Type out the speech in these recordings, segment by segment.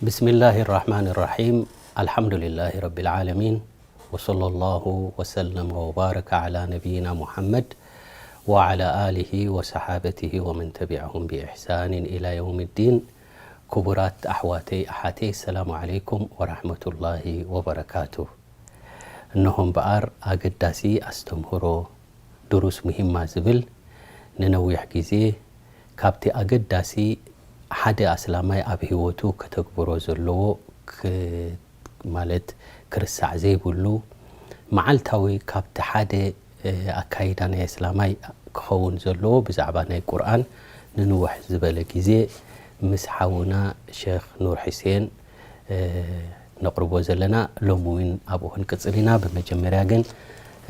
بسم الله الرحمن الرحيم. الحمد لله رب العالمين. وصلى الله وسلم وبارك على نبينا محمد وعلى آله وصحابته ومن تبعهم بإحسان إلى يوم الدين. ክቡራት ኣሕዋተይ ኣሓተይ፣ ሰላም ዓለይኩም ወራሕመቱላሂ ወበረካቱ። እነሆ እምበኣር ኣገዳሲ ኣስተምህሮ፣ ድሩስ ሙሂማ ዝብል፣ ንነዊሕ ግዜ ካብቲ ኣገዳሲ ሓደ ኣስላማይ ኣብ ህይወቱ ከተግብሮ ዘለዎ፣ ክ-፣ ማለት፣ ክርሳዕ ዘይብሉ፣ መዓልታዊ ካብቲ ሓደ፣ እ፣ ኣካይዳ ናይ ኣስላማይ ክኸውን ዘለዎ ብዛዕባ ናይ ቁርኣን ንንውሕ ዝበለ ግዜ ምስ ሓውና ሸኽ ኑር ሕሴን፣ እ፣ ነቕርቦ ዘለና። ሎሚ እውን ኣብኡ ክንቅጽል ኢና። ብመጀመርያ ግን፣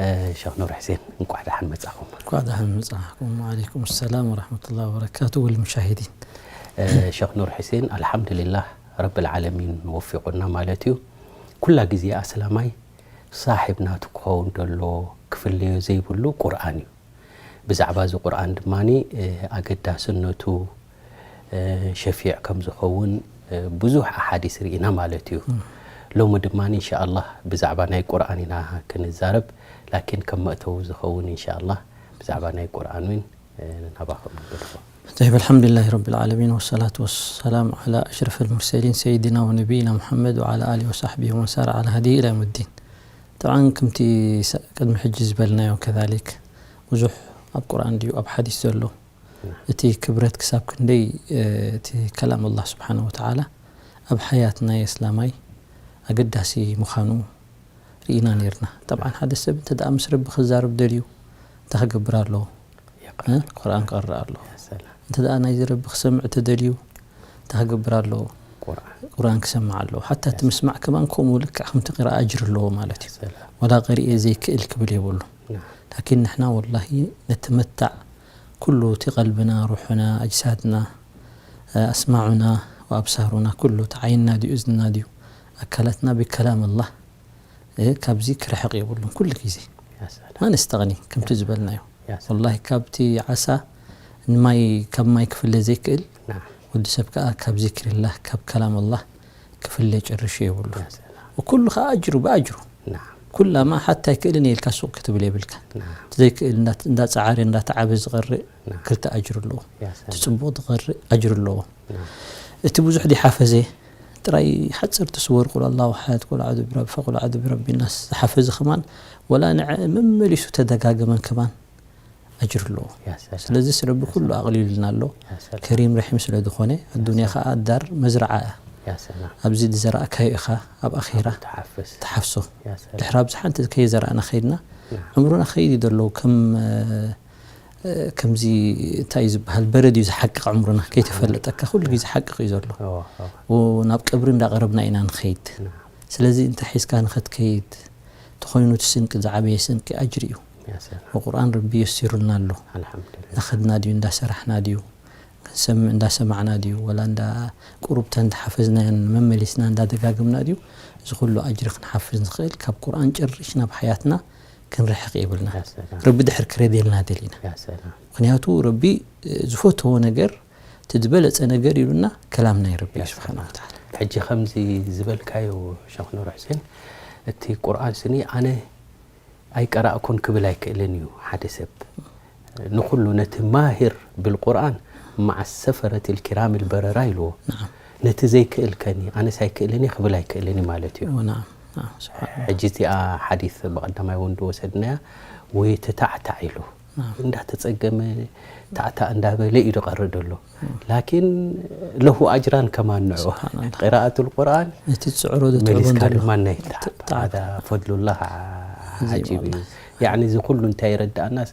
እ፣ ሸኽ ኑር ሕሴን፣ እንቋዕ ደሓን መጻኹም። እንቋዕ ደሓን መጻኹም። ወዓለይኩም ሰላም ወራህመቱላሂ ወበረካቱ። ወልሙሻሂዲን። እ፣ ሸኽ ኑር ሕሴን፣ ኣልሓምዱሊላህ ረብል ዓለሚን ወፊቑና ማለት እዩ። ኩላ ግዜ ኣስላማይ ሳሒብ ናቱ ክኸውን ደሎ፣ ክፍለዮ ዘይብሉ ቁርኣን እዩ። ብዛዕባ እዚ ቁርኣን ድማኒ፣ እ፣ ኣገዳስነቱ፣ እ፣ ሸፊዕ ከም ዝኸውን፣ እ፣ ብዙሕ ኣሓዲስ ርኢና ማለት እዩ። እም። ሎሚ ድማኒ ኢንሻኣላህ ብዛዕባ ናይ ቁርኣን ኢና ክንዛረብ፣ ላኪን ከም መእተዊ ዝኸውን ኢንሻኣላህ ብዛዕባ ናይ ቁርኣን እውን፣ እ፣ ናባኹም ንገድፎ። طيب، الحمد لله رب العالمين، والصلاة والسلام على أشرف المرسلين سيدنا ونبينا محمد وعلى آله وصحبه ومن سار على هديه إلى يوم الدين. طبعا ከምቲ ሰ-፣ ቅድሚ ሕጂ ዝበልናዮ ከዛሊክ ብዙሕ ኣብ ቁርኣን ድዩ ኣብ ሓዲስ ዘሎ፣ እቲ ክብረት ክሳብ ክንደይ፣ እ፣ እቲ ከላም ኣላህ ስብሓነሁ ወተዓላ ኣብ ሓያት ናይ እስላማይ ኣገዳሲ ምዃኑ ርኢና ነይርና። ጠብዓን ሓደ ሰብ እንተ ደኣ ምስ ረቢ ክዛረብ ደልዩ እንታይ ክገብር ኣለዎ? የቕረእ። እ? ቁርኣን ክቐርእ ኣለዎ። ያ ሰላም። እንተ ደኣ ናይዚ ረቢ ክሰምዕ ተደልዩ እንታይ ክገብር ኣለዎ? ቁርኣን። ቁርኣን ክሰምዕ ኣለዎ። ሓታ እቲ ምስማዕ ከማን ከምኡ ልክዕ ከምቲ ቂራእ ኣጅሪ ኣለዎ ማለት እዩ። ያ ሰላም። ወላ ቀሪኤ ዘይክእል ክብል የብሉ። ናም። ላኪን ንሕና ወላሂ ነተመታዕ ኩሉ እቲ ቀልብና፣ ሩሑና፣ ኣጅሳድና፣ ኣስማዑና ወኣብሳሩና፣ ኩሉ እቲ ዓይንና ድዩ፣ እዝንና ድዩ፣ ኣካላትና ብከላም ኣላህ፣ እ፣ ካብዚ ክርሕቕ የብሉን። ኩሉ ግዜ ያ ሰላም። ማን እስተቕኒ፣ ከምቲ ዝበልናዮ። ያ ሰላም። ወላሂ ካብቲ ዓሳ ንማይ፣ ካብ ማይ ክፍለ ዘይክእል፣ ናም። ወዲ ሰብ ከኣ ካብ ዚክሪላህ፣ ካብ ከላም ኣላህ ክፍለ ጨርሹ የብሉ። ያ ሰላም። ወኩሉ ከኣ ኣጅሩ ብኣጅሩ። ናም። ኩላማ ሓታ ኣይክእልን እየ ኢልካ ሱቕ ክትብል የብልካ። ናም። እቲ ዘይክእል እንዳ-፣ እንዳጸዓረ፣ እንዳተዓበ ዝቐርእ ናም። ክልተ ኣጅሩ ኣለዎ። ያ ሰላም። እቲ ጽቡቕ ዝቐርእ ኣጅሩ ኣለዎ። ናም። እቲ ብዙሕ ዘይሓፈዘ ጥራይ ሓጸርቲ ስወር ቁል ኣላሁ ኣሓድ፣ ቁል ኣዑዙ ቢረቢ ፈለቕ፣ ቁል ኣዑዙ ቢረቢ ናስ ዝሓፈዘ ከማን ወላ ንዐ መመሊሱ ተደጋገመን ከማን ኣጅር ኣለዎ። ያ ሰላም። ስለዚስ ረቢ ኩሉ ኣቕሊሉልና ኣሎ። ያ ሰላም። ከሪም ረሒም ስለ ዝኾነ፣ ኣዱንያ ኸኣ ዳር መዝረዓ እያ። ያ ሰላም። ኣብዚ ዝዘራእካዮ ኢኻ ኣብ ኣኼራ ትሓፍስ። ትሓፍሶ። ያ ሰላም። ድሕሪ ኣብዚ ሓንቲ ከይዘራእና ኸይድና፣ ናም። ዕምሩና ኸይድ እዩ ዘሎ። ከም፣ እ፣ ከምዚ እንታይ እዩ ዝበሃል፣ በረድ እዩ ዝሓቅቕ ዕምሩና። ከይተፈለጠካ ኩሉ ግዜ ሓቅቕ እዩ ዘሎ። እዎ፣ እዎ። ው-፣ ናብ ቀብሪ እንዳቐረብና ኢና ንኸይድ። ናም። ስለዚ እንታይ ሒዝካ ንኸትከይድ ተኾይኑ፣ እቲ ስንቂ ዝዓበየ ስንቂ ኣጅሪ እዩ። ያ ሰላም። ብቁርኣን ረቢ የሲሩልና ኣሎ። ኣልሓምዱሊላህ። እናኸድና ድዩ፣ እንዳሰራሕና ድዩ፣ ክንሰምዕ እንዳሰማዕና ድዩ፣ ወላ እንዳ ቁሩብተን እንዳሓፈዝናዮን መመሊስና እንዳደጋገምና ድዩ፣ እዚ ኩሉ ኣጅሪ ክንሓፍዝ ንኽእል? ካብ ቁርኣን ጭርሽ ናብ ሓያትና ክንርሕቕ የብልና። ያ ሰላም። ረቢ ድሕር ክረድየልና ደሊና። ያ ሰላም። ምኽንያቱ ረቢ፣ እ፣ ዝፈተዎ ነገር፣ እቲ ዝበለጸ ነገር ኢሉና ከላም ናይ ረቢ ያ ስብሓነ ሰላም። ወተዓላ። ሕጂ ከምዚ ዝበልካዮ ሸኽ ኑር ሕሴን፣ እቲ ቁርኣን ስኒ ኣነ ኣይቀራእኩን ክብል ኣይክእልን እዩ ሓደ ሰብ። ንኹሉ ነቲ ማሂር ብልቁርኣን መዓ ሰፈረት ልኪራም ልበረራ ኢልዎ። ናም። ነቲ ዘይክእል ከኒ፣ ኣነስ ኣይክእልን እየ ክብል ኣይክእልን እዩ ማለት እዩ። ኦ፣ ናም፣ ናም፣ ስብሓን ኣላህ። ሕጂ እቲኣ ሓዲስ ብቐዳማይ እውን ዝወሰድናያ፣ ወይ ተታዕታዕ ኢሉ ናም። እንዳተጸገመ ታዕታዕ እንዳበለ እዩ ዝቐርእ ዘሎ። ላኪን ለሁ ኣጅራን ከማን ንዑ። ስብሓንላህ። ቅራኣቱል ቁርኣን እቲ ትጽዕሮ ዘትዕቦ መሊስካ ዘሎ ድማ ናይ ተዓብ። ተዓብ። ሃዛ ፈድሉላህ ዓዚም ዓጂብ እዩ። ወላሂ። ያዕኒ እዚ ኩሉ እንታይ ይረድኣናስ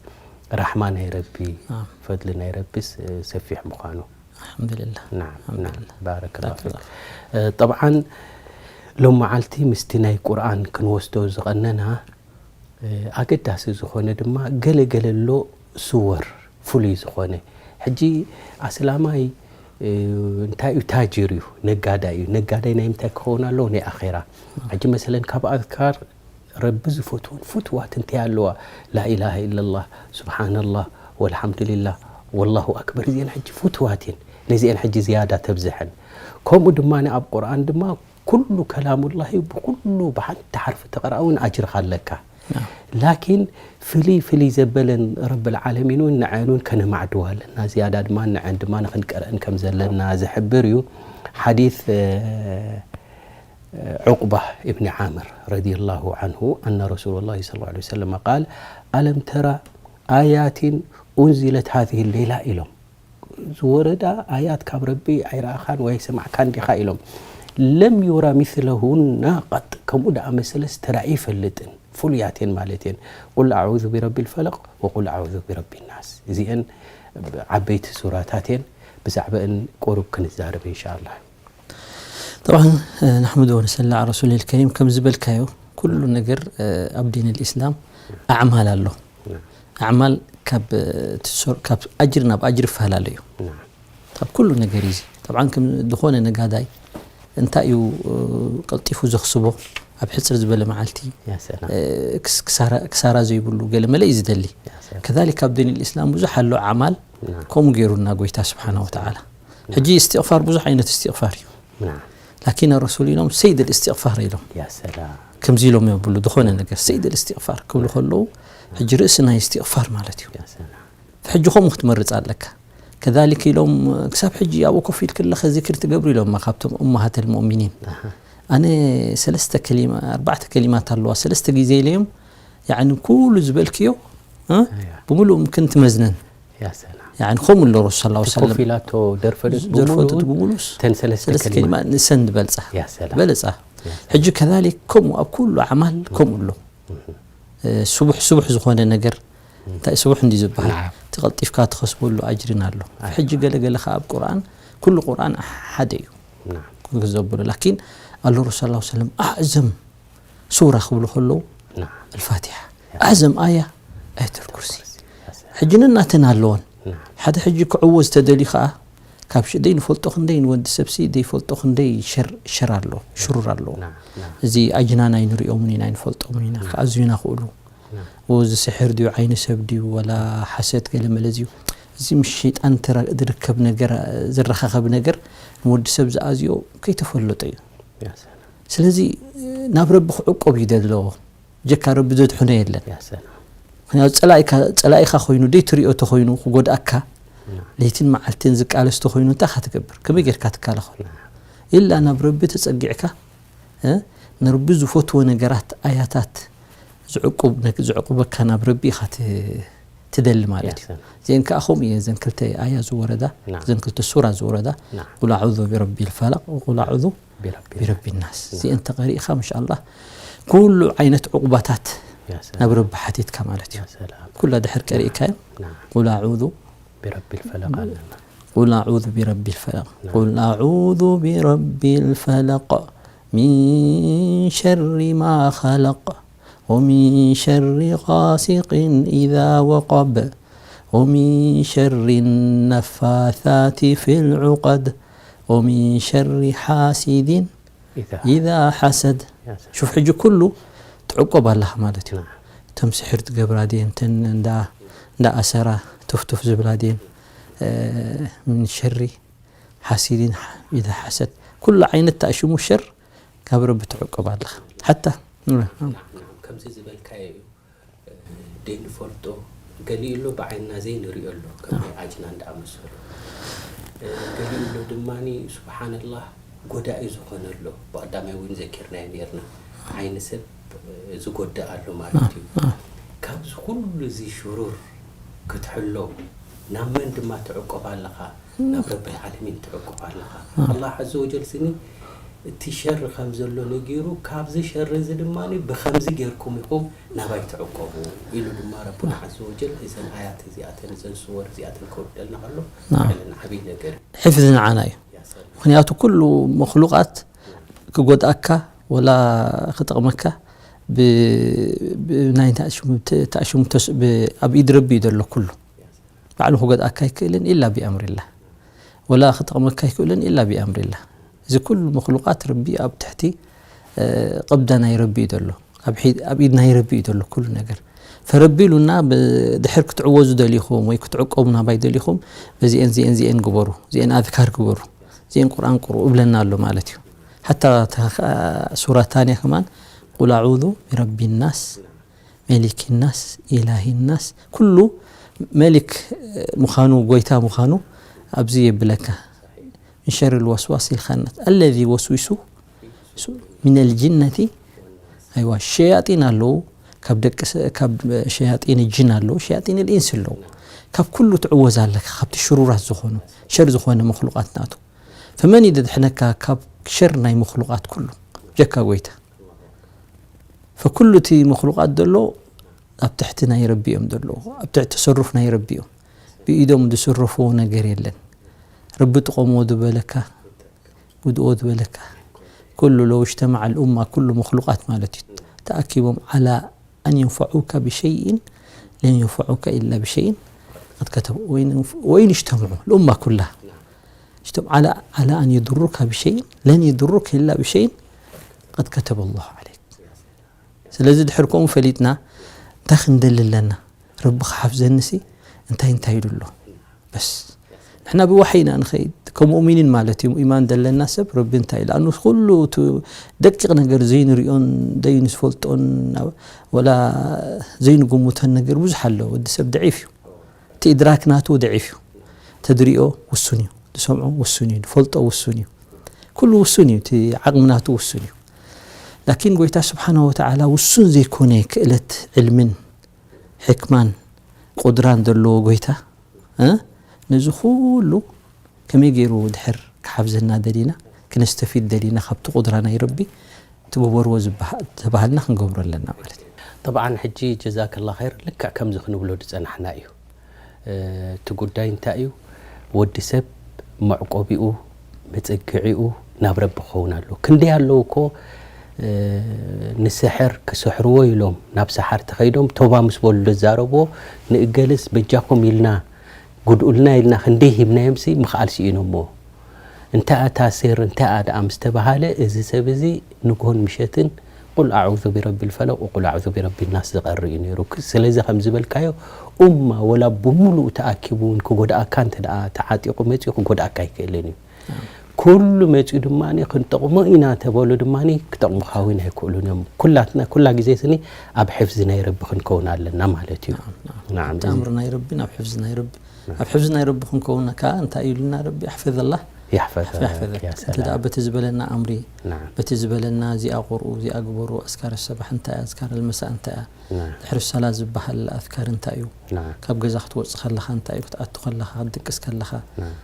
ራሕማ ናይ ረቢ፣ ናም። ፈድሊ ናይ ረቢስ፣ እ፣ ሰፊሕ ምዃኑ። ኣልሓምዱሊላህ። ናም፣ ናም። ኣልሓምዱሊላህ። ባረከላሁ ፊክ። ባረከላሁ። እ፣ ጠብዓን ሎም መዓልቲ ምስቲ ናይ ቁርኣን ክንወስዶ ዝቐነና፣ እ፣ ኣገዳሲ ዝኾነ ድማ ገለ ገለ ኣሎ ስወር ፍሉይ ዝኾነ። ሕጂ ኣስላማይ፣ እ፣ እንታይ እዩ? ታጅር እዩ፣ ነጋዳይ እዩ። ነጋዳይ ናይ ምንታይ ክኸውን ኣለዎ? ናይ ኣኼራ። ሕጂ መሰለን ካብ ኣዝካር ረቢ ዝፈትወን ፍትዋት እንታይ ኣለዋ? ላኢላሃ ኢለላህ፣ ሱብሓነላህ፣ ወልሓምዱሊላህ፣ ወላሁ ኣክበር። እዚአን ሕጂ ፍትዋት እየን። ነዚአን ሕጂ ዝያዳ ተብዝሐን። ከምኡ ድማ ኣብ ቁርኣን ድማ ኩሉ ከላሙላሂ ብኩሉ ብሓንቲ ሓርፊ ተቕራእ እውን ኣጅርኻ ኣለካ። ላኪን ፍልይ ፍልይ ዘበለን ረብል ዓለሚን እውን ንዐን እውን ከነማዕድዋ ኣለና። ዝያዳ ድማ ንዐን ድማ ንኽንቀርአን ከም ዘለና ዝሕብር እዩ። ሓዲስ ዑቅባ ኢብኒ ዓምር ረዲየላሁ ዓንሁ ኣነ ረሱሉላሂ ሰለላሁ ዐለይሂ ወሰለም ቃል፣ ኣለም ተራ ኣያቲን ኡንዚለት ሃዚሂ ሌላ ኢሎም። ዝወረዳ ኣያት ካብ ረቢ ኣይረኣኻን ወይ ኣይሰማዕካን ዲኻ ኢሎም። ለም ዩራ ሚስለሁና ቀጥ፣ ከምኡ ደኣ መሰለስ ተራእዩ ይፈልጥን፣ ፍሉያት እየን ማለት እየን። ቁል ኣዑዙ ቢረቢ ልፈለቅ ወቁል ኣዑዙ ቢረቢ ናስ። እዚአን ዓበይቲ ሱራታት እየን። ብዛዕባአን ቁሩብ ክንዛረብ ኢንሻኣላህ። طبعا نحمده ونصلي على رسوله الكريم። ከም ዝበልካዮ ኩሉ ነገር ኣብ ዲን ልእስላም ኣዕማል ኣሎ። ኣዕማል ካብ ትሰር- ካብ ኣጅሪ ናብ ኣጅሪ ይፈላለ እዩ። ካብ ኩሉ ነገር እዩ። طبعا ከም ዝኾነ ነጋዳይ እንታይ እዩ ቀልጢፉ ዘኽስቦ ኣብ ሕፅር ዝበለ መዓልቲ ያ ሰላም። ክስ- ክሳራ- ክሳራ ዘይብሉ ገለ መለ እዩ ዝደሊ። ያ ሰላም። ከዛሊክ ኣብ ዲን ልእስላም ብዙሕ ኣሎ ኣዕማል ናም። ከምኡ ገይሩና ጎይታ ስብሓነ ወተዓላ። ሕጂ እስትቕፋር ብዙሕ ዓይነት እስትቕፋር እዩ። ናም። ላኪን ረሱል ኢሎም ሰይድ እስትቕፋር ኢሎም ያ ሰላም። ከምዚ ኢሎም የብሉ ዝኾነ ነገር ሰይድ እስትቕፋር ክብሉ ከለዉ ሕጂ ርእሲ ናይ እስትቕፋር ማለት እዩ። ያ ሰላም። ሕጂ ከምኡ ክትመርፅ ኣለካ። ከዛሊክ ኢሎም ክሳብ ሕጂ ኣብኡ ኮፍ ኢልክ ኣለኸ ዝክሪ ትገብሩ ኢሎማ ካብቶም እመሃት ልሙእሚኒን። ኣነ ሰለስተ ከሊማ ኣርባዕተ ከሊማት ኣለዋ ሰለስተ ግዜ ኢለዮም ያኒ ኩሉ ዝበልክዮ እ? እያ። ብምሉእ ምክን ትመዝነን ያ ሰላም። ያኒ ከምኡ ኣሎ ረሱል ሰለላሁ ዐለይሂ ኮፍ ወሰለም ኢላቶ ደርፈደት ዘርፈቱ ብምሉኡ ብምሉስ ተን ሰለስተ ሰለስተ ከሊማ ከሊማ ንሰን ዝበልፃ ያ ሰላም። በለፃ ሕጂ ከዛሊክ ከምኡ ኣብ ኩሉ ኣዕማል ከምኡ ኣሎ እ፣ ስቡሕ ስቡሕ ዝኾነ ነገር እንታይ ስቡሕ እንዲ ዝበሃል ናም። ተቐልጢፍካ ትኸስበሉ ኣጅርን ኣሎ ሕጂ ገለገለ ከዓ ኣብ ቁርኣን ኩሉ ቁርኣን ሓደ እዩ ናም። ክዘብሉ ላኪን ኣሎ ረሱል ሰለላሁ ዐለይሂ ወሰለም ኣዕዘም ሱራ ክብሉ ከለዉ ናም። الفاتحة أعظم آية آية الكرسي ያ ሰላም። ሕጂ ነናተን ኣለወን ናም። ሓደ ሕጂ ክዕወዝ ተደልዩ ከዓ ካብ ሽ- ዘይንፈልጦ ክንደይ ንወዲ ሰብሲ ዘይፈልጦ ክንደይ ሸር ሸር ኣሎ ሽሩር ኣለዎ ናም። ናም። እዚ ኣጅናን ኣይንሪኦምን ኢና ኣይንፈልጦምን ኢና ክኣዝዩና ክእሉ ናም። እዚ ስሕር ድዩ ዓይኒ ሰብ ድዩ ወላ ሓሰት ገለ መለ ድዩ እዚ ምስ ሸይጣን ተራ- ዝርከብ ነገር ዝረኻኸብ ነገር ንወዲ ሰብ ዝኣዝዮ ከይተፈለጦ እዩ ያ ሰላም። ስለዚ ናብ ረቢ ክዕቆብ እዩ ደለዎ ጀካ ረቢ ዘድሕኖ የለን ያ ሰላም። ምክንያቱ ፀላኢካ- ፀላኢኻ ኮይኑ ደይ ትሪኦ ተኮይኑ ክጎድኣካ ለይትን መዓልትን ዝቃለስ ተኮይኑ እንታይ ካ ትገብር ከመይ ጌርካ ትከላኸል ኢላ ናብ ረቢ ተፀጊዕካ እ፣ ንረቢ ዝፈትዎ ነገራት ኣያታት ዝዕቁብ ነግ- ዝዕቁበካ ናብ ረቢ ኢኻ ት- ትደሊ ማለት እዩ ሰላም። እዚአን ከዓ ከምኡ እየ ዘን ክልተ ኣያ ዝወረዳ ናም። ዘን ክልተ ሱራ ዝወረዳ ናም። ቁል ኣዑዙ ቢረቢ ልፈለቅ ወቁል ኣዑዙ ቢረቢ ቢረቢ ናስ እዚአን ተቀሪእካ ማሻ ኣላህ ኩሉ ዓይነት ዕቁባታት ያ ሰላም። ናብ ረቢ ሓቲትካ ማለት እዩ ያ ሰላም። ኩላ ድሕር ቀሪእካዮ ናም። ቁል ኣዑዙ ቢረቢ ልፈለቅ ኣለና። قل أعوذ برب الفلق قل أعوذ برب الفلق من شر ما خلق ومن شر غاسق إذا وقب ومن شر النفاثات في العقد ومن شر حاسد ኢዛ إذا حسد ያ ሰላም። شوف ሕጂ ኩሉ ትዕቆብ ኣለኻ ማለት እዩ ናም። እቶም ስሕር ትገብራ ድየን እተን እንዳ እንዳ ኣሰራ ቱፍቱፍ ዝብላ ድየን እ፣ ምን ሸሪ ሓሲዲን ኢዛ ሓሰድ ኩሉ ዓይነት ተኣሽሙ ሸር ካብ ረቢ ትዕቆብ ኣለኻ ሓታ ከምዚ ዝበልካዮ እዩ ደይንፈልጦ ገሊኡ ኣሎ ብዓይንና ዘይንሪኦ ኣሎ ከም ኣጅናን ዝኣመሰሉ ገሊኡ ኣሎ ድማ ስብሓንላህ ጎዳኢ ዝኾነ ኣሎ ብቐዳማይ እውን ዘኪርናዮ ነርና ዓይኒ ሰብ ዝጎድእ ኣሎ ማለት እዩ ካብዚ ኩሉ እዚ ሽሩር ክትሕሎ ናብ መን ድማ ትዕቆብ ኣለኻ ናብ ረብል ዓለሚን ትዕቆብ ኣለኻ ኣላህ ዓዘ ወጀል ስኒ እቲ ሸር ከም ዘሎ ነጊሩ ካብዚ ሸር እዚ ድማ ብኸምዚ ጌርኩም ኢኹም ናባይ ትዕቆቡ ኢሉ ድማ ረቡና ዓዘ ወጀል እዘን ኣያት እዚኣተን እዘን ስወር እዚኣተን ከውርደልና ከሎ ናም። ለን ዓብይ ነገር እዩ ሕፍዚ ንዓና እዩ ያ ሰላም ምክንያቱ ኩሉ መክሉቃት ክጎድኣካ ወላ ክጠቕመካ ብ- ብ- ናይ ተኣሽሙ- ተኣሽሙ ተስ- ብ- ኣብ ኢድ ረቢ እዩ ዘሎ ኩሉ ባዕሉ ክጎድኣካ ኣይክእልን ኢላ ብኣምሪላ ወላ ክጠቕመካ ኣይክእልን ኢላ ብኣምሪላ እዚ ኩሉ መክሉቃት ረቢ ኣብ ትሕቲ እ፣ ቅብዳ ናይ ረቢ እዩ ዘሎ ኣብ ሒ- ኣብ ኢድ ናይ ረቢ እዩ ዘሎ ኩሉ ነገር ፈረቢ ኢሉና ብ- ድሕር ክትዕወዙ ደሊኹም ወይ ክትዕቀቡ ናባይ ደሊኹም በዚአን ዚአን ዚአን ግበሩ ዚአን ኣዝካር ግበሩ ይን ቁርኣን ቅርኡ እብለና ኣሎ ማለት እዩ። ሓታ እታ ኸ-፣ ሱራ ታንያ ከማን ቁል ኣዑዙ ቢረቢ ናስ፣ መሊክ ናስ፣ ኢላሂ ናስ፣ ኩሉ መሊክ ምዃኑ፣ ጎይታ ምዃኑ ኣብዚ የብለካ። ምን ሸሪ ልወስዋስ ኢልኻናት። ኣለዚ ወስዊሱ ሱ-፣ ሚነል ጅነቲ፣ ኣይዋ፣ ሸያጢን ኣለዉ፣ ካብ ደቂ ሰ-፣ ካብ ሸያጢን ጅን ኣለዉ፣ ሸያጢን ልኢንስ ኣለዉ። ካብ ኩሉ ትዕወዝ ኣለካ፣ ካብቲ ሽሩራት ዝኾኑ፣ ሸር ዝኾነ መኽሉቃት ናቱ። ፈመን ይደድሕነካ ካብ ሸር ናይ መኽሉቃት ኩሉ? ጀካ ጎይታ። ፈኩሉ እቲ መኽሉቃት ዘሎ ኣብ ትሕቲ ናይ ረቢ እዮም ዘለዉ፣ ኣብ ትሕቲ ተሰሩፍ ናይ ረቢ እዮም። ብኢዶም ዝስረፍዎ ነገር የለን። ረቢ ጥቐሞ ዝበለካ፣ ጉድኦ ዝበለካ፣ ኩሉ ለው እጅተማዕ ልኡማ፣ ኩሉ መኽሉቃት ማለት እዩ፣ ተኣኪቦም ዓላ ኣን የንፈዑካ ብሸይእን ለን የንፈዑካ ኢላ ብሸይእን ቀድ ከተበ፣ ወይን፣ ወይን እጅተምዑ ልኡማ ኩላ እጅተም-፣ ዓላ፣ ዓላ ኣን የድሩካ ብሸይእን ለን የድሩካ ኢላ ብሸይእን ቀድ ከተበ ኣላሁ ዓለይክ። ስለዚ ድሕር ከምኡ ፈሊጥና እንታይ ክንደሊ ኣለና? ረቢ ክሓፍዘኒሲ እንታይ እንታይ ኢሉ ኣሎ? በስ ንሕና ብዋሕይ ኢና ንኸይድ። ከም ሙእሚኒን ማለት እዩ። ኢማን ዘለና ሰብ ረቢ እንታይ ኢሉ? ኣኑ ኩሉ እቲ ደቂቕ ነገር ዘይንሪኦን ዘይንፈልጦን ወላ ዘይንግምቶን ነገር ብዙሕ ኣሎ። ወዲ ሰብ ደዒፍ እዩ። እቲ ኢድራክ ናቱ ደዒፍ እዩ። ተድሪኦ ውሱን እዩ። ዝሰምዖ ውሱን እዩ። ዝፈልጦ ውሱን እዩ። ኩሉ ውሱን እዩ። እቲ ዓቕሚ ናቱ ውሱን እዩ። ላኪን ጎይታ ስብሓነ ወተዓላ ውሱን ዘይኮነ ክእለት፣ ዕልምን፣ ሕክማን፣ ቁድራን ዘለዎ ጎይታ፣ እ? ነዚ ኩሉ ከመይ ገይሩ ድሕር ክሓፍዘና ደሊና፣ ክነስተፊድ ደሊና ካብቲ ቁድራ ናይ ረቢ፣ እቲ ግበርዎ ዝበሃ-፣ ዝተባሃልና ክንገብሮ ኣለና ማለት እዩ። ጠብዓን ሕጂ ጀዛከላ ኸይር ልክዕ ከምዚ ክንብሎ ዝጸናሕና እዩ። እ፣ እቲ ጉዳይ እንታይ እዩ? ወዲ ሰብ መዕቆቢኡ፣ መጸግዒኡ ናብ ረቢ ክኸውን ኣለዎ። ክንደይ ኣለዉ እኮ፣ እ፣ ንስሕር ክስሕርዎ ኢሎም ናብ ሰሓርቲ ከይዶም፣ ቶባ ምስ በሉ ዝዛረብዎ፣ ንእገሌስ በጃኩም ኢልና፣ ጉድኡልና ኢልና ክንደይ ሂብናዮምሲ ምኽኣል ስኢኖምዎ። እንታይ እያ እታ ሴር፣ እንታይ እያ ደኣ ምስ ተባሃለ፣ እዚ ሰብ እዚ ንግሆን ምሸትን ቁል ኣዑዙ ቢረቢል ፈለቅ ወቁል ኣዑዙ ቢረቢ ናስ ዝቐሪ እዩ ነይሩ። ክ-፣ ስለዚ ከም ዝበልካዮ፣ ኡማ ወላ ብምሉኡ ተኣኪቡ እውን ክጎድኣካ እንተ ደኣ ተዓጢቑ መጺኡ ክጎድኣካ ኣይክእልን እዩ። ኩሉ መጺኡ ድማ ክንጠቕሞ ኢና ተበሉ ድማ ክጠቕሙኻ እውን ኣይክእሉን እዮም። ኩላትና፣ ኩላ ግዜ ስኒ ኣብ ሕፍዚ ናይ ረቢ ክንከውን ኣለና ማለት እዩ። ናዓም፣ ናዓም። እቲ ኣምሪ ናይ ረቢ ናብ ሕፍዚ ናይ ረቢ፣ ኣብ ሕፍዚ ናይ ረቢ ክንከውን ከኣ እንታይ ኢሉና ረቢ? ኣሕፍዝ ኣላህ የሕፈዘክ። የሕፈዘክ። ያ ሰላም። እንተ ደኣ በቲ ዝበለና ኣምሪ፣ ናዓም። በቲ ዝበለና እዚኣ ቁርኡ፣ እዚኣ ግበሩ፣ ኣዝካር ሰባሕ እንታይ እያ፣ ኣዝካር ልመሳእ እንታይ እያ፣ ናዓም። ድሕሪ ሰላት ዝበሃል ኣዝካር እንታይ እዩ፣ ናዓም። ካብ ገዛ ክትወጽእ ከለኻ እንታይ እዩ፣ ክትኣቱ ከለኻ፣ ክትድቅስ ከለኻ፣ ናዓም።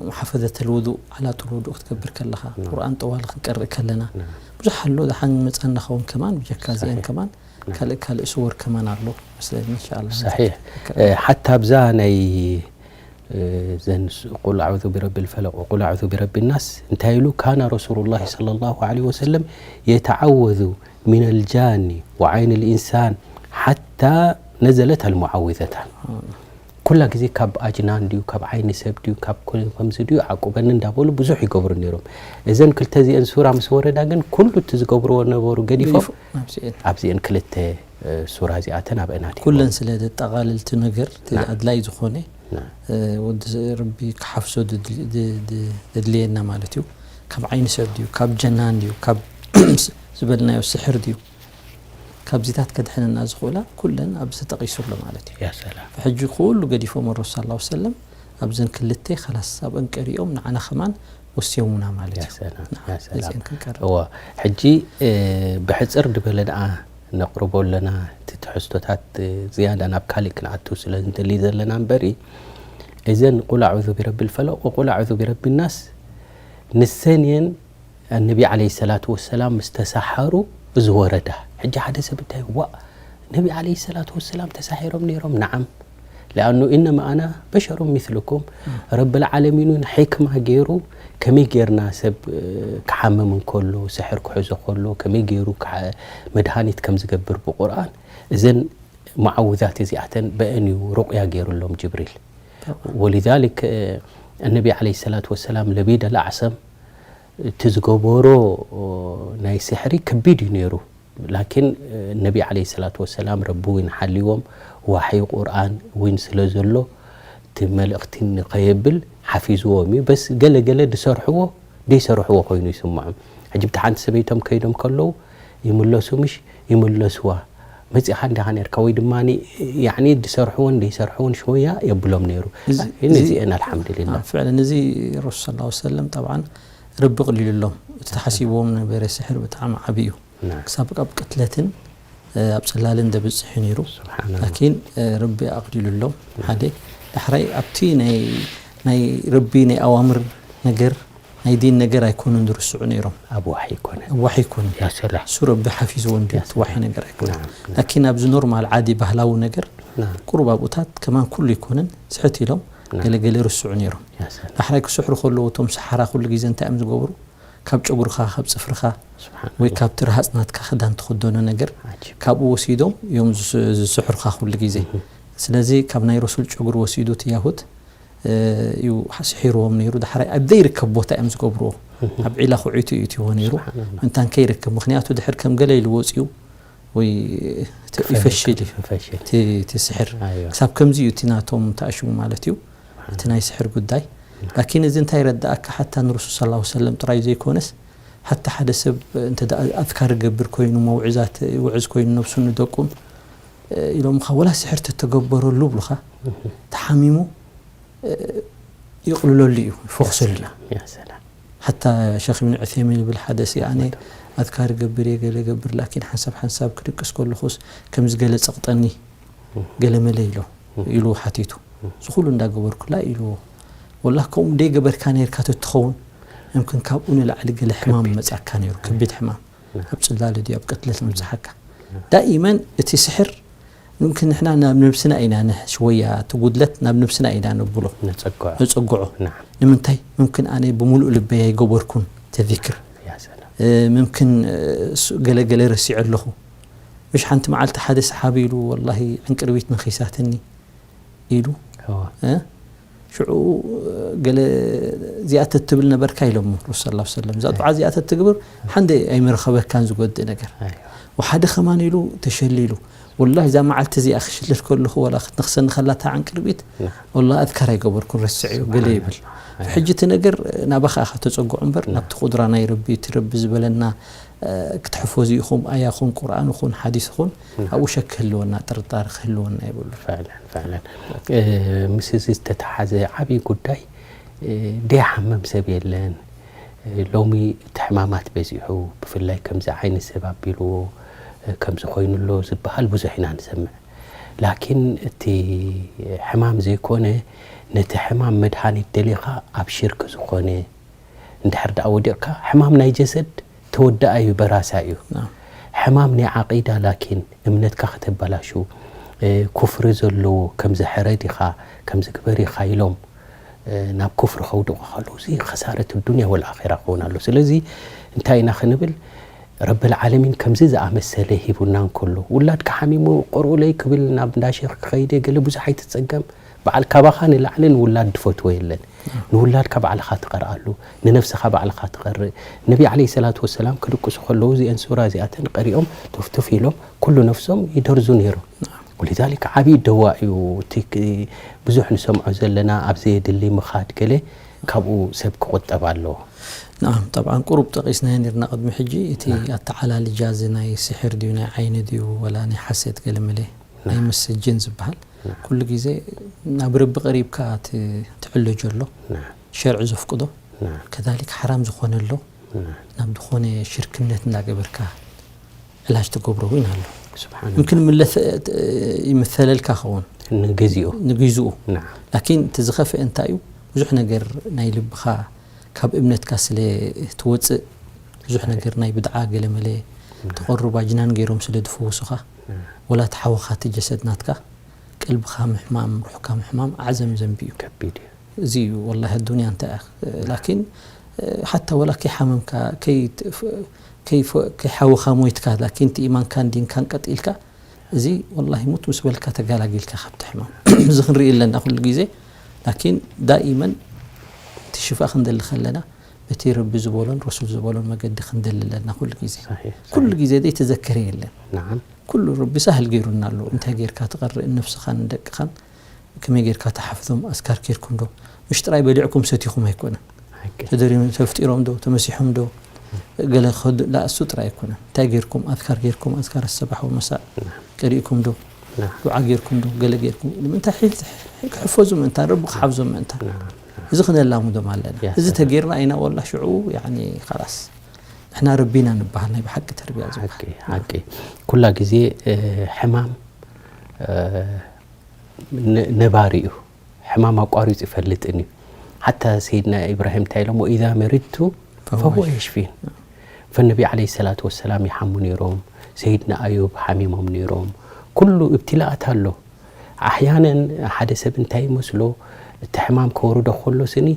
ሙሓፈዘተል ውዱእ፣ ዓላጡል ውዱእ ክትገብር ከለኻ፣ ናዓም። ቁርኣን ጠዋሊ ክንቀርእ ከለና፣ ናዓም። ብዙሕ ኣሎ፣ ደሓን መጻና ኸውን ከማን፣ ብጀካ እዚአን ሰሒሕ። ከማን፣ ናዓም። ካልእ፣ ካልእ ስወር ከማን ኣሎ መስለኒ፣ ኢንሻኣላህ። ሰሒሕ። እ፣ ሓታ ኣብዛ ናይ፣ እ፣ ዘን ስ-፣ ቁል ኣዑዙ ቢረቢል ፈለቅ ወቁል ኣዑዙ ቢረቢ ናስ እንታይ ኢሉ? ካነ ረሱሉላሂ ሰለላሁ ዐለይሂ ወሰለም የተዓወዙ ሚነል ጃኒ ወዓይኒል ኢንሳን ሓታ ነዘለት ኣልሙዓዊዘታን። ኩላ ግዜ ካብ ኣጅናን ድዩ፣ ካብ ዓይኒ ሰብ ድዩ፣ ካብ ኩ-፣ ከምዚ ድዩ፣ ዓቁበኒ እንዳበሉ ብዙሕ ይገብሩ ነይሮም። እዘን ክልተ እዚአን ሱራ ምስ ወረዳ ግን ኩሉ እቲ ዝገብርዎ ነበሩ ገዲፎም ገዲፎም ኣብዚአን። ኣብዚአን ክልተ፣ እ፣ ሱራ እዚኣተን ኣብአን ኣትይዎም። ኩለን ስለ ዘጠቓልል እቲ ነገር፣ እቲ ናም። ኣድላይ ዝኾነ፣ ናም። እ፣ ወዲ ስ-፣ ረቢ ክሓፍሶ ድድል-፣ ድ-፣ ድ-፣ ዘድልየና ማለት እዩ። ካብ ዓይኒ ሰብ ድዩ፣ ካብ ጀናን ድዩ፣ ካብ ዝበልናዮ ስሕር ድዩ፣ ካብዚታት ከድሕነና ዝኽእላ ኩለን ኣብዚ ተጠቒሱ ኣሎ ማለት እዩ። ያ ሰላም። ሕጂ ኩሉ ገዲፎም ረሱል ሰለላሁ ዐለይሂ ወሰለም ኣብዘን ክልተ ኸላስ ኣብአን ቀሪኦም ንዓና ኸማን ወስዮምና ማለት ያ እዩ። ሰላም፣ ንዓ፣ ያ ሰላም። ነዚአን ክንቀርብ። እወ፣ ሕጂ፣ እ፣ ብሕጽር ዝበለ ደኣ ነቕርቦ ኣለና። እቲ ትሕዝቶታት፣ እ፣ ዝያዳ ናብ ካልእ ክንኣቱ ስለ ንደሊ ዘለና እምበሪ፣ እዘን ቁል ኣዑዙ ቢረቢል ፈለቅ ወቁል ኣዑዙ ቢረቢ ናስ ንሰን እየን ኣነቢ ዓለይሂ ሰላቱ ወሰላም ምስ ተሳሓሩ ዝወረዳ። ሕጂ ሓደ ሰብ እንታይ፣ "ዋእ፣ ነቢ ዓለይሂ ሰላቱ ወሰላም ተሳሒሮም ነይሮም?" ነዓም። ለኣኑ "ኢነማ ኣና በሸሩን ሚስሉኩም።" ረብል ዓለሚን እውን ሕክማ ገይሩ ከመይ ጌርና ሰብ፣ እ፣ ክሓምም እንከሎ፣ ስሕር ክሕዞ ከሎ፣ ከመይ ገይሩ ክዓ-፣ መድሃኒት ከም ዝገብር ብቁርኣን፣ እዘን መዓውዛት እዚኣተን በአን እዩ ሩቅያ ገይሩሎም ጅብሪል። ወሊዛሊክ፣ እ፣ ኣነቢ ዓለይሂ ሰላቱ ወሰላም ለቢድ ኣልኣዕሰም እቲ ዝገበሮ ናይ ስሕሪ ከቢድ እዩ ነይሩ። ላኪን ነቢ ዓለይሂ ሰላቱ ወሰላም ረቢ እውን ሓልዎም፣ ዋሕይ ቁርኣን እውን ስለ ዘሎ፣ እቲ መልእኽቲ ንኸየብል ሓፊዝዎም እዩ። በስ ገለ ገለ ዝሰርሕዎ ዘይሰርሕዎ ኮይኑ ይስምዖም። ሕጂ ብቲ ሓንቲ ሰበይቶም ከይዶም ከለዉ ይምለሱ ምሽ ይምለስዋ፣ መጺኻ እንዲኻ ነርካ ወይ ድማ ያኒ ዝሰርሕዎን ዘይሰርሕዎን ሽወያ የብሎም ነይሩ። እዚ- ነዚአን ኣልሓምዱሊላ ፍዕለን እዚ ረሱል ሰለላሁ ዐለይሂ ወሰለም ጠብዓን ረቢ ቅሊሉሎም። እቲ ተሓሲብዎም ነበረ ስሕር ብጣዕሚ ዓብዪ እዩ። ክሳብ ኣብ ቅትለትን ኣብ ጽላልን ደብጽሕ ነይሩ። ላኪን ረቢ ኣቕሊሉሎም ሓደ። ዳሕራይ ኣብቲ ናይ ረቢ ናይ ኣዋምር ነገር ናይ ዲን ነገር ኣይኮኑን ዝርስዑ ነይሮም። ኣብ ዋሒ ይኮነ ኣብ ዋሒ ይኮነ ያሰላ እሱ ረቢ ሓፊዝዎ እንዲ እቲ ዋሒ ነገር ኣይኮነ። ላኪን ኣብዚ ኖርማል ዓዲ ባህላዊ ነገር ቁሩብ ኣብኡታት ከማን ኩሉ ይኮነን ስሕት ኢሎም ገለገለ ይርስዑ ነይሮም። ዳሕራይ ክስሕሩ ከለዉ እቶም ሰሓራ ኩሉ ግዜ እንታይ እዮም ዝገብሩ? ካብ ጨጉርኻ ካብ ጽፍርኻ ወይ ካብቲ ረሃጽ ናትካ ክዳን ትኽደኖ ነገር ካብኡ ወሲዶም እዮም ዝስሕሩኻ ኩሉ ግዜ። ስለዚ ካብ ናይ ረሱል ጨጉሪ ወሲዱ እቲ ያሁድ እዩ ስሒርዎም ነይሩ። ዳሕራይ ኣብ ዘይርከብ ቦታ እዮም ዝገብርዎ። ኣብ ዒላ ኩዒቱ እዩ እትዎ ነይሩ። እንታን ከይርከብ ምክንያቱ ድሕር ከም ገለ ኢሉ ወፂኡ ወይ ይፈሽል እዩ እቲ ስሕር። ክሳብ ከምዚ እዩ እቲ ናቶም ተኣሽሙ ማለት እዩ። እቲ ናይ ስሕር ጉዳይ ላኪን እዚ እንታይ ረዳእካ ሓታ ንረሱል ሰለላሁ ሰለም ጥራይ ዘይኮነስ ሓታ ሓደ ሰብ እንተ ኣዝካር ይገብር ኮይኑ መውዕዛት ይውዕዝ ኮይኑ ነብሱን ንደቁን ኢሎምኻ ወላ ስሕር ተተገበረሉ ብሉኻ ተሓሚሙ ይቕልለሉ እዩ ይፈኽሰሉ። ሓታ ሸኽ ብን ዑሰይሚን ይብል ሓደ ሲ ኣነ ኣዝካር ገብር እየ ገለ ገብር ላኪን ሓንሳብ ሓንሳብ ክድቅስ ከለኹስ ከምዚ ገለ ጸቕጠኒ ገለ መለ ኢሎ ኢሉ ሓቲቱ። እዚ ኩሉ እንዳገበርኩላ ኢልዎ። ወላ ከምኡ ደይገበርካ ነርካ ተትኸውን እምክን ካብኡ ንላዕሊ ገለ ሕማም መጻካ ነይሩ ከቢድ ሕማም ኣብ ጽላለ ድዩ ኣብ ቅትለት ምብጽሓካ። ዳኢመን እቲ ስሕር ምምክን ንሕና ናብ ነብስና ኢና ንሕሽ ወያ እቲ ጉድለት ናብ ነብስና ኢና ነብሎ ነጸግዖ። ነጸግዖ። ንምንታይ ምምክን ኣነ ብምሉእ ልበይ ኣይገበርኩን ተዚክር ምምክን ገለገለ ረሲዐ ኣለኹ። ምሽ ሓንቲ መዓልቲ ሓደ ሰሓቢ ኢሉ ወላሂ ዕንቅርቢት ነኺሳትኒ ኢሉ ሽዑ ገለ እዚኣ ተትብል ነበርካ ኢሎሞ ረሱል ሰለላሁ ዐለይሂ ወሰለም። እዛ ዱዓ እዚኣ ተትግብር ሓንደ ኣይምረኸበካን ዝጎድእ ነገር። ወሓደ ከማን ኢሉ ተሸሊሉ ወላሂ እዛ መዓልቲ እዚኣ ክሽልል ከለኹ ወላ ክትነኽሰኒ ከላ እታ ዕንቅርቢት ወላ ኣዝካር ኣይገበርኩን ረስዐዮ ገለ ይብል። ሕጂ እቲ ነገር ናባኻ ኢኻ ተጸግዖ እምበር ናብቲ ቁድራ ናይ ረቢ እቲ ረቢ ዝበለና ክትሕፈዙ ኢኹም ኣያ ኹን ቁርኣን ኹን ሓዲስ ኹን ኣብኡ ሸክ ክህልወና ጥርጣረ ክህልወና የብሉ። ምስ እዚ ዝተተሓዘ ዓብዪ ጉዳይ ደይሓምም ሰብ የለን። ሎሚ እቲ ሕማማት በዚሑ ብፍላይ ከምዚ ዓይነት ሰብ ኣቢልዎ ከምዚ ኮይኑ ኣሎ ዝበሃል ብዙሕ ኢና ንሰምዕ። ላኪን እቲ ሕማም ዘይኮነ ነቲ ሕማም መድሃኒት ደሊኻ ኣብ ሽርክ ዝኾነ እንድሕር ደኣ ወዲቕካ ሕማም ናይ ጀሰድ ተወዳኣ እዩ በራሳ እዩ። ሕማም ናይ ዓቂዳ ላኪን እምነትካ ከተበላሹ ኩፍሪ ዘለዎ ከምዚ ሕረድ ኢኻ ከምዚ ግበር ኢኻ ኢሎም ናብ ኩፍሪ ከውድቑ ከለዉ እዚ ከሳረት ዱንያ ወልኣኺራ ክኸውን ኣሎ። ስለዚ እንታይ ኢና ክንብል ረብል ዓለሚን ከምዚ ዝኣመሰለ ሂቡና እንከሎ ውላድካ ሓሚሙ ቅርኡለይ ክብል ናብ እንዳ ሼኽ ክኸይደ ገለ ብዙሕ ኣይትጸገም። በዓል ካባኻ ንላዕሊ ንውላድ ድፈትዎ የለን። ንውላድካ ባዕልኻ ትቐርኣሉ፣ ንነፍስኻ ባዕልኻ ትቐርእ። ነቢ ዓለይሂ ሰላቱ ወሰላም ክድቅሱ ከለዉ እዚአን ሱራ እዚኣተን ቀሪኦም ቱፍቱፍ ኢሎም ኩሉ ነፍሶም ይደርዙ ነይሮም። ወሊዛሊክ ዓብዪ ደዋ እዩ እቲ ብዙሕ ንሰምዖ ዘለና ኣብ ዘየድሊ ምኻድ ገለ ካብኡ ሰብ ክቑጠብ ኣለዎ። ናዓም ጠብዓን ቁሩብ ጠቒስናዮ ነርና ቅድሚ ሕጂ እቲ ኣተዓላልጃ እዚ ናይ ስሕር ድዩ ናይ ዓይኒ ድዩ ወላ ናይ ሓሰት ገለ መለ ናይ ምስ ጅን ዝበሃል ኩሉ ግዜ ናብ ረቢ ቀሪብካ ትዕለጆ ኣሎ ሸርዒ ዘፍቅዶ ከዛሊክ ሓራም ዝኾነ ኣሎ ናብ ዝኾነ ሽርክነት እንዳገበርካ ዕላጅ ትገብሮ እውን ኣሎ። ምምክን ይምሰለልካ ኸውን ንግዜኡ ንግዜኡ ላኪን እቲ ዝኸፍአ እንታይ እዩ ብዙሕ ነገር ናይ ልብኻ ካብ እምነትካ ስለ ትወፅእ ብዙሕ ነገር ናይ ብድዓ ገለመለ ተቐሩባ ጅናን ገይሮም ስለ ዝፍውሱኻ ወላ ተሓወኻ እቲ ጀሰድ ናትካ ቀልብኻ ምሕማም ሩሕካ ምሕማም ኣዕዘም ዘንቢ እዩ። ከቢድ እዩ። እዚ እዩ ወላሂ ኣዱንያ እንታይ እያ ላኪን ሓታ ወላ ከይሓመምካ ከይሓወኻ ሞይትካ ላኪን እቲ ኢማንካን ዲንካን ቀጢልካ እዚ ወላሂ ሙት ምስ በልካ ተጋላጊልካ ካብቲ ሕማም እዚ ክንርኢ ኣለና ኩሉ ግዜ ላኪን ዳኢመን እቲ ሽፋ ክንደሊ ከለና በቲ ረቢ ዝበሎን ረሱል ዝበሎን መገዲ ክንደሊ ኣለና ኩሉ ግዜ ኩሉ ግዜ ዘይተዘከረ የለን ኩሉ ረቢ ሳህል ገይሩና ኣሎ እንታይ ጌርካ ትቐርእ ነፍስኻን ንደቅኻን ከመይ ጌርካ ትሓፍዞም? ኣዝካር ጌርኩም ዶ? ምሽ ጥራይ በሊዕኩም ሰቲኹም ኣይኮነን። ሓቂ። ተደሪሙ ተፍጢሮም ዶ? ተመሲሖም ዶ? ገለ ክኸዱ ላ እሱ ጥራይ ኣይኮነን። እንታይ ጌርኩም? ኣዝካር ጌርኩም፣ ኣዝካር ሰባሕ ወመሳእ ናም። ቀሪእኩም ዶ? ናም። ዱዓ ጌርኩም ዶ? ገለ ጌርኩም? ንምንታይ? ሒል-፣ ክሕፈዙ ምእንታን፣ ረቢ ክሓፍዞም ምእንታን። ናም። እዚ ክነላምዶም ኣለና። ያ እዚ ሰላም። ተጌርና ኢና ወላ ሽዑ ያኒ ኻላስ ንሕና ረቢና ንበሃል ናይ ብሓቂ ተርቢያ ዝበሃል። ሓቂ፣ ሓቂ። ኩላ ግዜ፣ እ፣ ሕማም፣ እ፣ ነ-፣ ነባሪ እዩ። ሕማም ኣቋሪጹ ይፈልጥን እዩ። ሓታ ሰይድና ኢብራሂም እንታይ ኢሎሞ? "ኢዛ መሪድቱ ፈሁወ ፈሁወ የሽፊን." ፈነቢ ዓለይሂ ሰላቱ ወሰላም ይሓሙ ነይሮም፣ ሰይድና ኣዩብ ሓሚሞም ነይሮም። ኩሉ እብትላኣት ኣሎ። ኣሕያነን ሓደ ሰብ እንታይ ይመስሎ፣ እቲ ሕማም ከወርዶ ከሎ ስኒ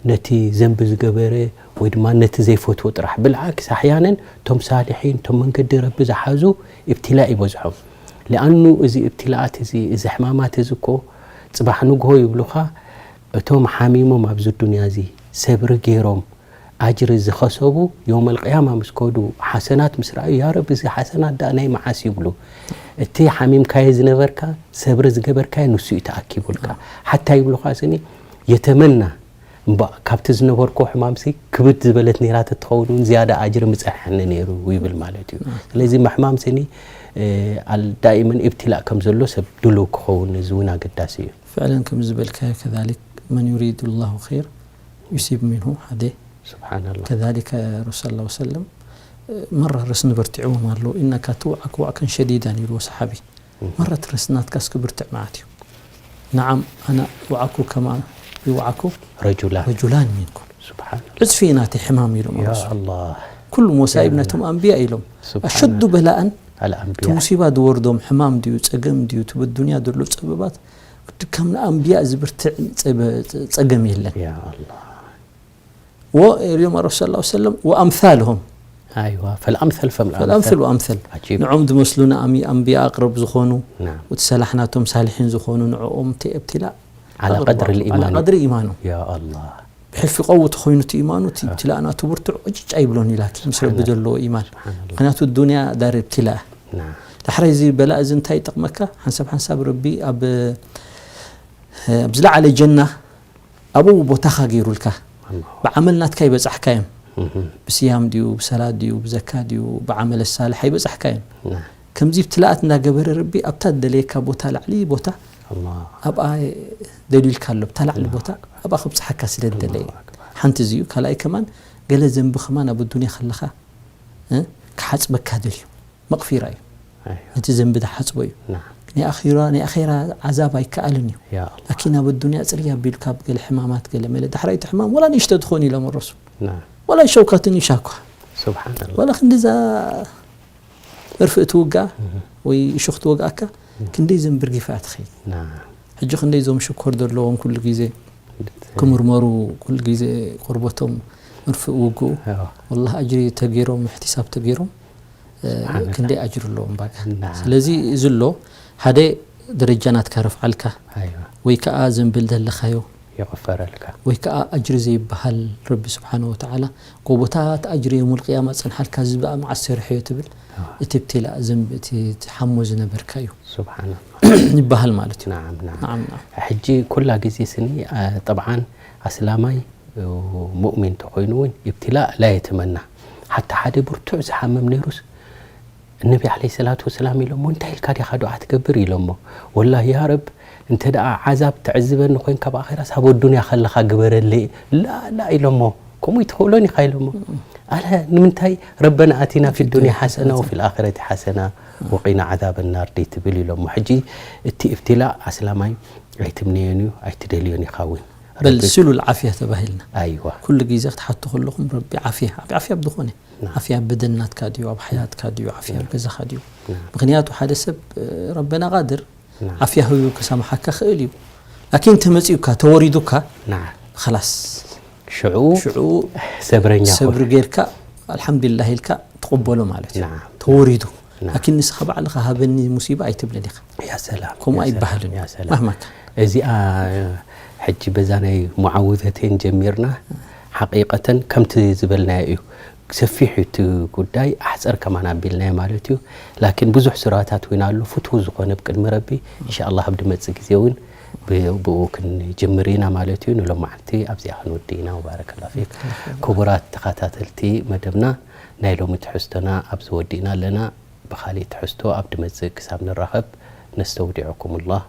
ነቲ ዘንቢ ዝገበረ ወይ ድማ ነቲ ዘይፈትዎ ጥራሕ። ብልዓክስ ኣሕያነን እቶም ሳልሒን፣ እቶም መንገዲ ረቢ ዝሓዙ እብትላእ ይበዝሖም። ሊኣኑ እዚ እብትላኣት እዚ፣ እዚ ሕማማት እዚ እኮ ጽባሕ ንግሆ ይብሉኻ፣ እቶም ሓሚሞም ኣብዚ ዱንያ እዚ ሰብሪ ገይሮም ኣጅሪ ዝኸሰቡ የውመል ቅያማ ምስ ከዱ ሓሰናት ምስ ረኣዩ፣ "ያ ረቢ፣ እዚ ሓሰናት ደኣ ናይ መዓስ?" ይብሉ። እቲ ሓሚምካዮ ዝነበርካ፣ ሰብሪ ዝገበርካዮ ንሱ እዩ ተኣኪቡልካ። ሓታ ይብሉኻ ስኒ፣ የተመና እምበ-፣ ካብቲ ዝነበርኮ ሕማምሲ ክብድ ዝበለት ነይራ ተትኸውን እውን ዝያዳ ኣጅሪ ምጸንሐኒ ነይሩ ይብል ማለት እዩ። ስለዚ ምሕማም ስኒ፣ እ፣ ኣል-፣ ዳኢመን ኢብትላእ ከም ዘሎ ሰብ ድሉው ክኸውን እዚ እውን ኣገዳሲ እዩ። ፍዕለን ከም ዝበልካዮ ከዛሊክ መን ዩሪድ ላሁ ኸይር ዩሲብ ሚንሁ ሓደ ስብሓንላህ። ከዛሊከ ረሱል ሰለላሁ ዐለይሂ ወሰለም መራ ረስኒ በርቲዕዎም ኣለዉ። ኢነካ ትውዓክ ዋዕከን ሸዲዳን ኢልዎ ሰሓቢ። መረት ረስኒ ናትካ እስኪ ብርትዕ መዓት እዩ። ነዓም ኣነ ውዓኩ ከማ ይውዓኩ ረጁላን። ረጁላን ሚንኩም። ስብሓን ዕጽፊ እዩ ናተይ ሕማም ኢሎም ያ ረሱል። ኣላህ። ኩሉ ሞሳኢብ ነቶም ኣንብያ ኢሎም። ስብሓን ኣሸዱ በላእን እቲ ኣልኣንብያ። ሙሲባ ዝወርዶም ሕማም ድዩ ጸገም ድዩ እቲ በዱንያ ዘሎ ጸበባት ከም ንኣንብያ ዝብርትዕ ጸበ-፣ ጸገም የለን። ያ ኣላህ። ወ-፣ ኢሎም ረሱል ሰለላሁ ዐለይሂ ወሰለም ወኣምሳልሆም ኣይዋ፣ ፈልኣምሰል ፈም ፈልኣምሰል ወኣምሰል ዓጂብ። ንዖም ዝመስሉና ኣሚ-፣ ኣንብያ ኣቅረብ ዝኾኑ ናም። እቲ ሰላሕ ናቶም ሳልሒን ዝኾኑ ንዕኦም እቲ እብትላ ዓላ ቀድሪ ልኢማን። ዓላ ቀድሪ ኢማኖም ያ ኣላህ። ብሕልፊ ቀው ተኾይኑ እቲ ኢማኑ እቲ ያ። እብትላ ናቱ ብርቱዕ ዕጭጭ ኣይብሎን ኢላኪ ምስ ረቢ ስብሓንላህ። ዘለዎ ኢማን። ስብሓንላህ። ምክንያቱ ዱንያ ዳር እብትላ። ናም። ዳሕራይ እዚ በላእ እዚ እንታይ ይጠቕመካ? ሓንሳብ ሓንሳብ ረቢ ኣብ፣ ኣብ ዝለዓለ ጀና ኣብኡ ቦታኻ ገይሩልካ። ኣላህ። ብዓመል ናትካ ይበጻሕካዮም። እህ። ብስያም ድዩ፣ ብሰላት ድዩ፣ ብዘካ ድዩ፣ ብዓመለ ሳልሕ ኣይበጻሕካዮም። ናም። ከምዚ ብትላኣት እንዳገበረ ረቢ ኣብታ ዝደለየካ ቦታ ላዕሊ ቦታ ኣላህ። ኣብኣ ደሊልካ ኣሎ። ብታ ላዕሊ ኣላሁ ቦታ ኣክበር። ኣብኣ ክብጽሓካ ስለ ዝደለየ። ኣላሁ ኣክበር። ሓንቲ እዚዩ። ካልኣይ ከማን ገለ ዘንቢ ከማን ኣብ ኣዱንያ ከለኻ፣ እ፣ ክሓጽበካ ደልዩ። መቕፊራ እዩ። ኣይ። ነቲ ዘንቢ ዝሓጽቦ እዩ። ናም። ናይ ኣኺራ፣ ናይ ኣኼራ ዓዛብ ኣይከኣልን እዩ። ያ ኣላህ። ላኪን ኣብ ኣዱንያ ጽርይ ኣቢልካ ብገለ ሕማማት ገለ መለ ዳሕራይ እቲ ሕማም ወላ ንእሽቶ ትኾን ኢሎም ረሱል። ናም። ወላ ሸውካትን ይሻኳ። ስብሓንላህ። ወላ ክንዲዛ መርፍእ ትውጋእ እህ። ወይ እሾኽ ትወግኣካ ክንደይ ዘንቢ ርጊፋ ትኸይድ። ናም። ሕጂ ክንደይ እዞም ሽኮር ዘለዎም ኩሉ ግዜ ክምርመሩ ኩሉ ግዜ ቆርበቶም መርፍእ ውግኡ ያ። ወላሂ ኣጅሪ ተገይሮም እሕትሳብ ተገይሮም እ፣ ስብሓንላህ። ክንደይ ኣጅሪ ኣለዎም ባጋ። ናም። ስለዚ እዚ ኣሎ ሓደ ደረጃ ናትካ ረፍዓልካ ኣይዋ። ወይ ከዓ ዘንብል ዘለኻዮ ይቕፈረልካ። ወይ ከዓ ኣጅሪ ዘይበሃል ረቢ ስብሓነ ወተዓላ ጎቦታት ኣጅሪ የውሙል ቅያማ ጸንሓልካ እዚ በኣ መዓስ ሰሪሐዮ ትብል ኣዎ። እቲ ብቴላ ዘንብ እቲ ትሓሞ ዝነበርካ እዩ ስብሓንላህ። ይበሃል ማለት እዩ። ናዓም፣ ናዓም። ናዓም፣ ናዓም። ሕጂ ኩላ ግዜ ስኒ፣ አ፣ ጠብዓን ኣስላማይ፣ እ፣ ሙእሚን ተኾይኑ እውን ኢብትላእ ላ የተመና። ሓታ ሓደ ብርቱዕ ዝሓመም ነይሩስ፣ እነቢ ዓለይሂ ሰላቱ ወሰላም ኢሎሞ፣ "እንታይ ኢልካ ዲኻ ዱዓ ትገብር?" ኢሎሞ። "ወላሂ ያ ረብ፣ እንተ ደኣ ዓዛብ ትዕዝበኒ ኮይንካ ኣብ ኣኼራስ፣ ኣብ ኣዱንያ ከለኻ ግበረለይ." "ላ፣ ላ," ኢሎሞ፣ "ከምኡ ኣይትኽእሎን ኢኻ," ኢሎሞ። ኣለ፣ ንምንታይ? "ረበና ኣቲና ፊ ዱንያ ሓሰና ወፊል ኣኺረቲ ሓሰና ወቂና ዓዛበ ናር" ደይትብል ኢሎሞ። ሕጂ እቲ እብትላእ ኣስላማይ ኣይትምነዮን እዩ፣ ኣይትደልዮን ኢኻ እውን። በል ረቢ- ስሉል ዓፍያ ተባሂልና። ኣይዋ። ኩሉ ግዜ ክትሓቱ ከለኹም ረቢ ዓፍያ፣ ኣብ ዓፍያ ብዝኾነ። ናም። ዓፍያ ኣብ በደን ናትካ ድዩ፣ ኣብ ሓያትካ ድዩ፣ ዓፍያ ኣብ ናም። ገዛኻ ድዩ? ናም። ምኽንያቱ ሓደ ሰብ፣ እ፣ ረበና ቃድር ናም። ዓፍያ ህዩ ክሰምሓካ ክእል እዩ። ላኪን ተመጺኡካ፣ ተወሪዱካ፣ ናም። ኸላስ። ሽዑ ሽዑ ሰብረኛ ሰብሪ ኾን። ጌርካ፣ ኣልሓምዱሊላህ ኢልካ ትቕበሎ ማለት እዩ። ናም። ተወሪዱ። ናም። ላኪን ንስኻ ባዕልኻ ሃበኒ ሙሲባ ኣይትብልን ኢኻ። ያ ሰላም፣ ከምኡ ያ ሰላም፣ ኣይበሃልን እዩ። ያ ሰላም። ማህማካ። እዚኣ ሕጂ በዛ ናይ ሙዓውዘተይን ጀሚርና፣ ሓቂቀተን ከምቲ ዝበልናዮ እዩ። ሰፊሕ እዩ እቲ ጉዳይ፣ ኣሕፀር ከማን ኣቢልናዮ ማለት እዩ። ላኪን ብዙሕ ሱራታት እውን ኣሎ፣ ፍትው ዝኾነ ብቅድሚ ረቢ፣ ኢንሻኣላህ ኣብ ድመፅእ ግዜ እውን ብኡ ክንጅምር ኢና ማለት እዩ። ንሎማዓንቲ ኣብዚኣ ክንወዲ ኢና። ወባረከላ ፊክ። ክቡራት ተኸታተልቲ መደብና፣ ናይ ሎሚ ትሕዝቶና ኣብዚ ወዲእና ኣለና። ብኻሊእ ትሕዝቶ ኣብ ድመጽእ ክሳብ ንራኸብ ነስተውዲዑኩም ላህ።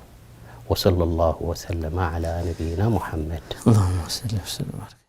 ወሰለ ላሁ ወሰለመ ዓላ ነቢይና ሙሓመድ። اللهم صل وسلم وبارك